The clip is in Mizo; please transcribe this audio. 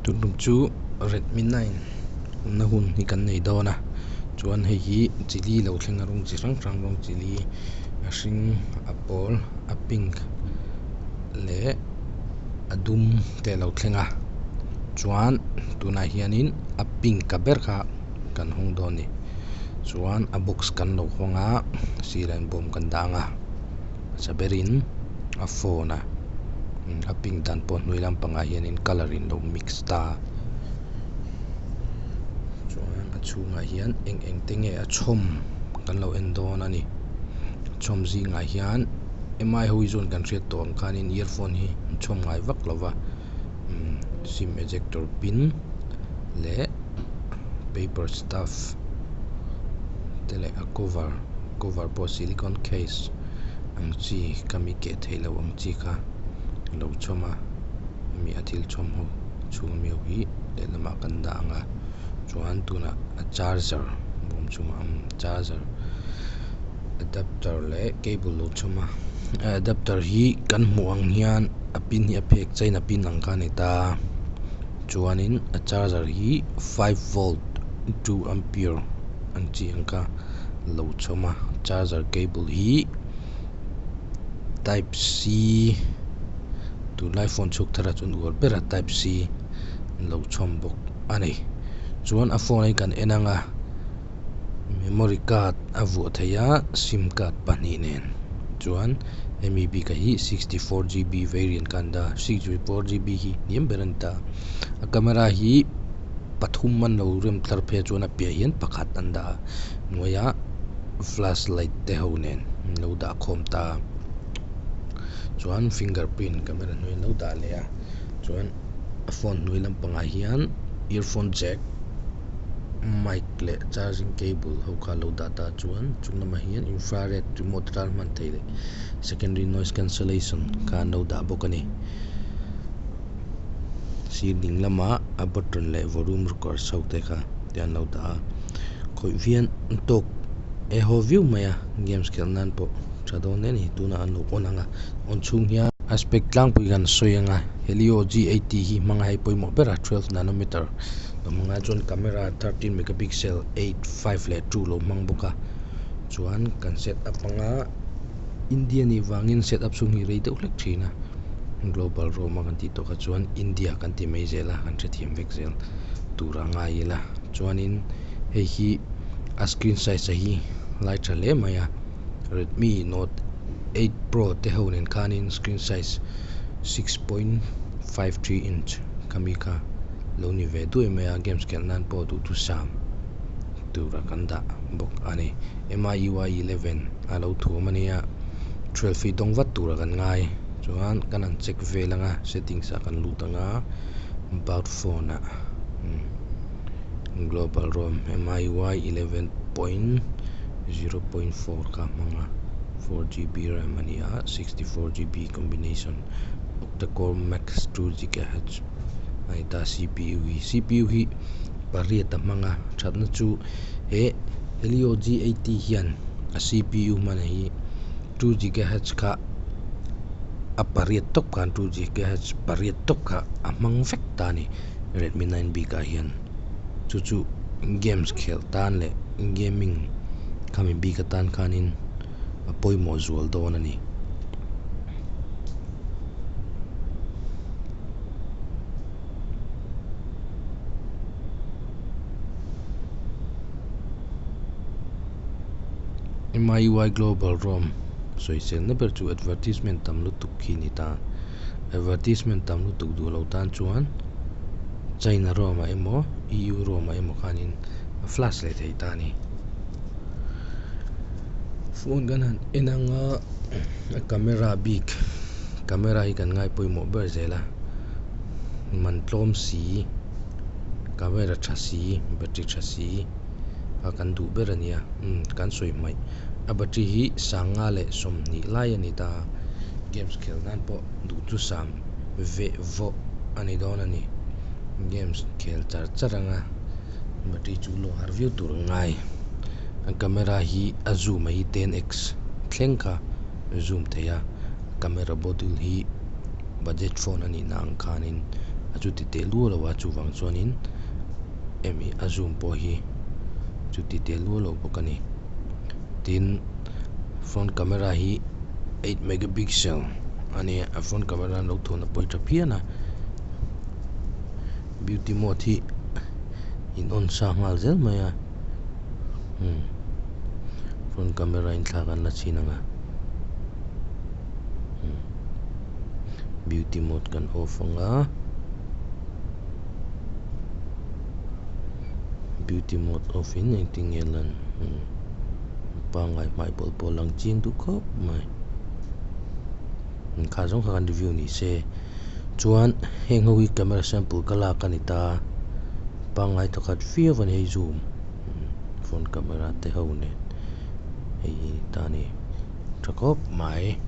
Tun tum chu redmi nine na hun hi kan nei dawn a chuan hei hi chi li lo thleng a rawng chi hrang hrang rawng chi li a hring a pawl a pink leh a dum te alo thleng a chuan tunah hianin a pink a ber kha kan hawng dawn a ni chuan a box kan lo hawng a a sirah hian bawm kan dah anga a hmasa berin a phone a a pink dan pawh a hnuai lampangah hianin colour in lo mix ta chuan a chhungah hian eng eng te nge a chhawm kan lo en dawn a ni a chhawm zingah hian mi ho hi chuan kan hriat tawh ang khanin earphone hi an chhawm ngai vak lo va sim ejector pin leh paper stuff te leh a cover cover pawh silicon case ang chi khami keh theih loh ang chi kha alo chhawm a hemi a thil chhawm ho a chhung ami ho hi lehlamah kan dah ang a chuan tunah a charger bawm chhungah charger adapter leh cable lo chhawm a a adapter hi kan hmuh ang hian a pin hi a phek china pin ang kha a ni ta chuanin a charger hi 5 volt 2 ampere ang chi ang kha lo chhawm a charger cable hi type c tunlai phone chhuak tharah chuan uar ber a type c lo chhawm bawk a ni chuan a phone hi kan en anga memory card a vuah theih a sim card pahnih nen chuan hemi bik ah hi 64 GB variant kha an dah a 64 GB hi hniam ber a ni ta a camera hi pathum an lo rem tlar phei a chuan a piahah hian pakhat an dah a hnuaiah flash light te ho nen an lo dah khawm ta a chuan finger print camera hnuaiah an lo dah leh a chuan a phone hnuai lampangah hian earphone jack mic leh charging cable ho kha alo dah ta chuan chung lamah hian infrared remote atan hman theih leh secondary noise cancellation kha an lo dah bawk a ni sir ding lamah a button leh volume rockers ho te kha te an lo dah a khawih vian tawk e haw viau mai a games khelh nan pawh tha dawn hle a ni tunah an lo on ang a on chhung hian a spec tlangpui kan sawi ang a helio g eighty hi hmang a hei pawimawh ber a 12 nanometer lo hmang a chuan camera 13 megapixel 8 5 leh 2 lo hmang bawk a chuan kan set up anga India nih vangin set up chhung hi rei deuh hlek thin a global rom a kan tih tawh kha chuan India kan ti mai zel a kan hrethiam vek zel tur a ngai ila chuanin hei hi a screen size a hi lai tha hle mai a Redmi Note 8 Pro te ho nen khanin screen size 6.53 inch khami kha lo ni ve duai mai a games khelh nan pawh duhthusam tura kan dah bawk a ni MIUI 11 a lo thuam ania 12 hi dawng vat tura kan ngai chuan kan han check vel anga settings ah kan lut anga about phone ah global rom MIUI 11.0.4 kha hmang a 4 GB ram ani a 64 GB combination octa-core max 2 GHz ani ta CPU hi CPU hi pariat a hmang a thatna chu he Helio G80 hian a CPU hman hi 2 GHz kha a pariat tawp khan 2 GHz pariat tawp kha a hmang vek ta a ni Redmi 9 bikah hian chu chu games khelh tan leh gaming khami bik atan khanin a pawimawh zual dawn a ni. MIUI Global ROM sawiselna ber chu advertisement tam lutuk khi ni ta advertisement tam lutuk duh lo tan chuan China ROM ah emaw EU ROM ah emaw khanin a flash leh thei ta a ni phone kan han en anga a camera bik camera hi kan ngai pawimawh ber zel a man tlawm si camera tha si battery tha si a kan duh ber a nia kan sawi hmaih a battery hi 1020 lai a ni ta games khelh nan pawh duhthusam veh vawh a ni dawn a ni games khel char char anga battery chu lo har viau tur a ngai a camera hi a zoom a hi 10x thleng kha zoom thei a camera module hi budget phone a nih na ang khanin a chuti teh lua lo a chuvang chuanin hemi a zoom pawh hi chuti teh lua lo bawk a ni tin front camera hi eight megapixel a ni a a front camera an lo thuamna pawh hi tha phian a beauty mode hi in on sa nghal zel mai a umm front camera in thla kan la chhin ang a umm beauty mode kan off anga beauty mode off in engtin nge a lan umm pangngai hmai bawl pawh a lang chiang duh khawp mai kha zawng kha kan review ni se chuan heng ho hi camera sample ka lak a ni ta pangngai thawkhat viau a ni hei zoom front camera te ho nen hei hi ta a ni tha khawp mai.